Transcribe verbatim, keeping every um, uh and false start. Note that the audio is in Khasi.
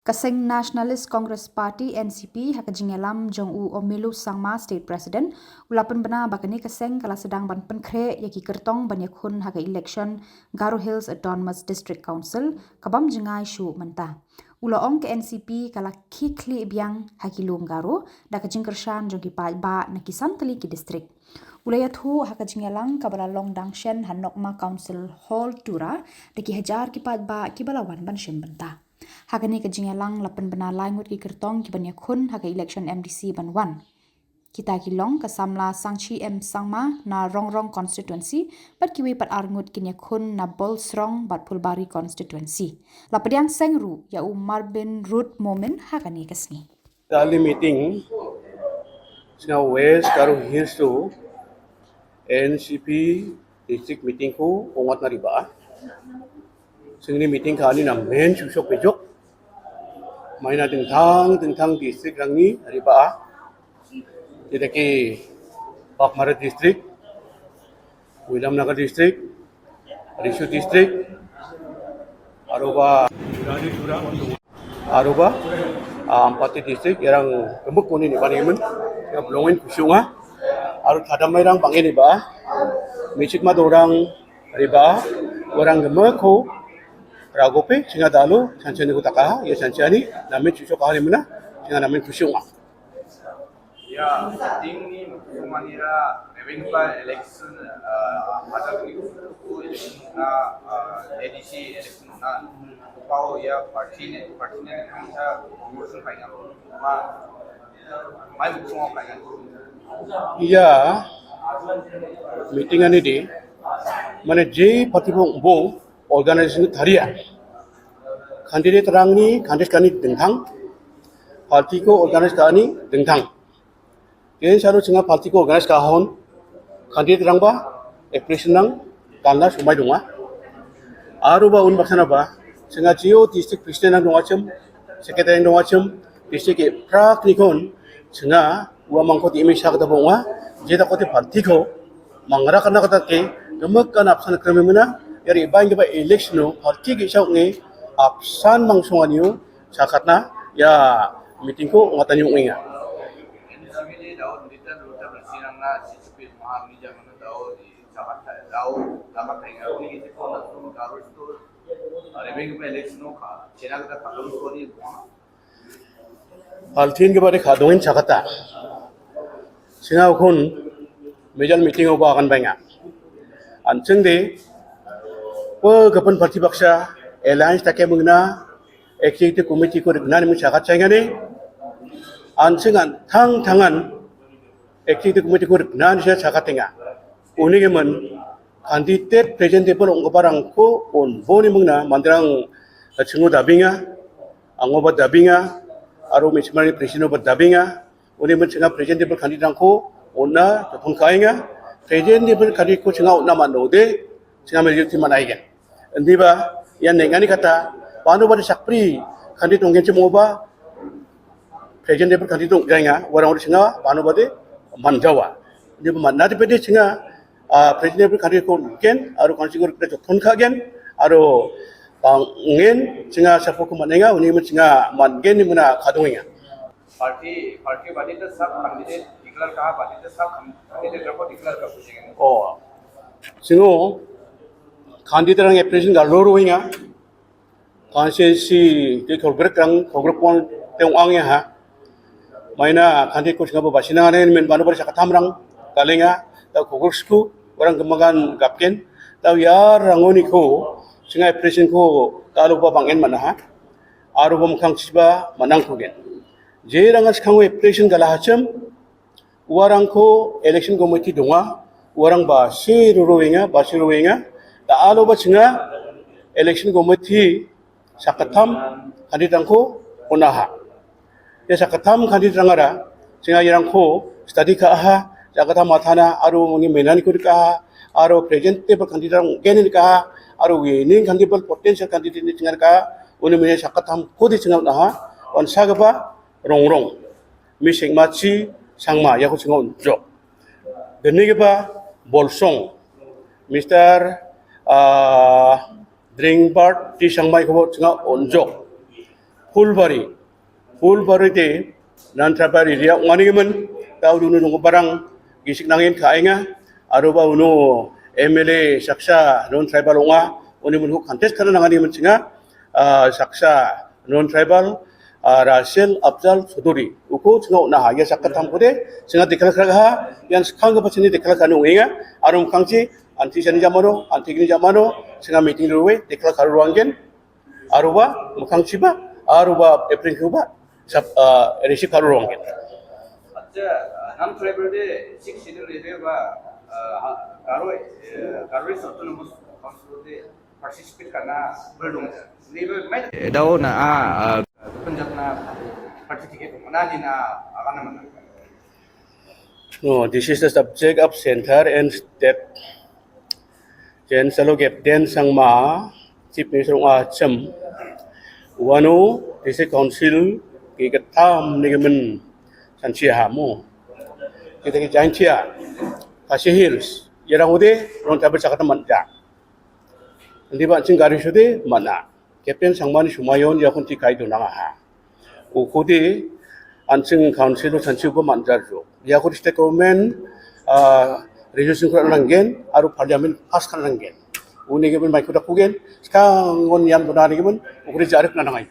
Ka seng Nationalist Congress Party, N C P, ha ka jingïalam jong u Omelu Sangma, State President, u la pynbna ba kane ka seng ka la sdang ban pynkhreh ïa ki kyrtong ban ïakhun ha ka election Garo Hills Autonomous District Council, ka bym jngai shuh mynta. U la ong ka N C P ka la khie khlieh biang ha ki lum Garo da ka jingkyrshan jong ki paidbah na ki san tylli ki district. U la ïathuh ha ka jingïalang kaba la long dang shen ha Nokma Council Hall, Tura, da ki hajar ki paidbah kiba la wan ban shim bynta. Ha kane ka jingïalang la pynbna lai ngut ki kyrtong ki ban ïakhun ha ka election M D C ban wan. Kita ki long ka samla Sangchi M Sangma na Rongrong constituency, bad kiwei pat ar ngut kin ïakhun na Bolsrong bad Phulbari constituency. La pdiang seng ruh ïa u Marbin Ruth Momin ha kane ka sngi. Early meeting, sngewbha West Garo Hills to N C P district meeting ko u ngat na Ri Bah. Sngewbha meeting kane na men shuh shuh pejok. Mai na dingthang dingthang district rangni Ri Bah. Kita ki Baghmara district, Williamnagar district, Rishon district, aroba, aroba, ah, Ampati district, ïarang kemuk kuni ni bani men, ïa belongin kusyunga, aro thadam mai rang bangin Ri Bah, michik ma dorang Ri Bah, orang gemuk ko, ragope, singa dalu, sanchani ko taka, ïa sanchani, namin shuh shuh kani mena, singa namin kusyunga. Ya, ting ni, manira, November election, uh, masa ni, election na, uh, A D C election na, pau ya party ne, party ne, kan sa, motion painga, ma, mai motion painga. Ya, meeting ani di, mane je party bong, bong, organization tharia. Candidate rangni, candidate kani dingthang, party ko organize kani dingthang. Ken sanu singa party ko organize ka hon, candidate rang ba, application nang, kanna sumai dunga. Aru ba un baksana ba, singa jio district president nang dunga chem, secretary nang dunga chem, district e prak ni kon, singa, ua mangko ti imi shak da bonga, je da ko ti party ko, mangra kana kata ke, gemek kana apsan krememena, yari bain ke ba election no, party ki shau nge, apsan mangsung anio, shakatna, ya, meeting ko, ngatan yung inga. Palthin ke bade khadongin chakata. Singa ukhun, major meeting uba akan bainga. An chengde, pe kapan party baksa, alliance take mengna, executive committee ko rikna ni chakat chainga ne. An chengan, thang thangan, executive committee ko rikna ni chakat tenga. Uni ke man, candidate presentable ong barang ko, on boni mengna, mandrang, chengu dabinga, ango ba dabinga, aru mismari president ba dabinga, uni men singa presentable candidate rang ko, ona, tepung kainga, presentable candidate ko singa ona mano de, singa majority manai gen. Endi ba, yan nengani kata, pano ba de sakpri, candidate ong gen chemo ba, presentable candidate ong jainga, warang ori singa, pano ba de, manjawa. Endi ba man, nadi pede singa, ah, presentable candidate ko gen, aru constituency ko de tepung ka gen, aru, pang ngen, singa sapo ko manenga, uni men singa man gen ni mena kadonga. Party, party bade to sab candidate declare kaha, bade to sab candidate ko declare ka puching. Oh. Singo, candidate rang application ga loro inga. Constituency ke khogrek rang, khogrek pon te ong ya ha. Maina candidate ko singa ba basina ne men bano ba shakatam rang, kalenga, ta khogrek sku, orang gemagan gapken, ta yar rangoni ko, singa application ko, ta lo ba bangen mana ha. Aru bom khang chiba manang ko gen. Jerang as khang we application gala hachem, warang ko election committee dunga, warang ba si ruru winga, ba si ruru winga, ta alo ba singa election committee sakatam, candidate rang ko, unaha. Ya sakatam candidate rang ara, singa yarang ko, study ka aha, sakatam matana, aru ngi menani ko ka aha, aru presentable candidate rang geni ka aha, aru winning candidate, potential candidate ni singa ka, uni mene sakatam ko di singa unaha, on sagaba, Rongrong. Mi sing ma chi, sang ma, ya ko singa unjok. Deni ke ba, Bolsong. Mister, ah, Dringbird, ti sang ma, ya ko singa unjok. Phulbari. Phulbari te non-tribal area ong ani gimen, ta udu unu nung barang gisik nangin ka ainga, aruba unu M L A saksa non-tribal onga, uni mun huk contest kana nangani men singa, ah, saksa non-tribal, ah, Rasel Afzal Suduri. Uko singa una ha, ya sakka tham kude, singa dikhala khala ha, yan skang ka pachini dikhala kanu inga, arum kangchi, anti sani jamano, anti gini jamano, singa meeting ruwe, dikhala khala ruanggen, aruba, mukang chiba, aruba, April kuba, sab, ah, risi khala ruanggen. আচ্ছা, নন ট্রাইবাল দে সিক্স শিডিউল রেবে বা, আহ, কারো, আহ, কারো অটোনমাস কাউন্সিল দে পার্টিসিপেট করনা বলুন। রেবে মানে এটাও না, আ, আ, পঞ্জাব না পার্টিসিপেট না, না, আগানা মানে। No, this is the subject of center and state. Jen salo gap den sangma, Chief Minister ong a chem. Wano, District Council, ki katam ni gimen sanchi ha mo. Kita ki Jaintia, Khasi Hills, yarang ude, ron tabe chakata manja. Ndi ba ching gari sude, mana. Captain Sangmani Sumayon, ya kun ti kai dunang ha. Ukudi, ansing council sanchi uba manja jo. Ya kun state government, ah, resolution kura nanggen, aru parliament pass kan nanggen. Uni gimen mai kuda kugen, skang ngon yam dunang gimen, ukudi jarik na nangai.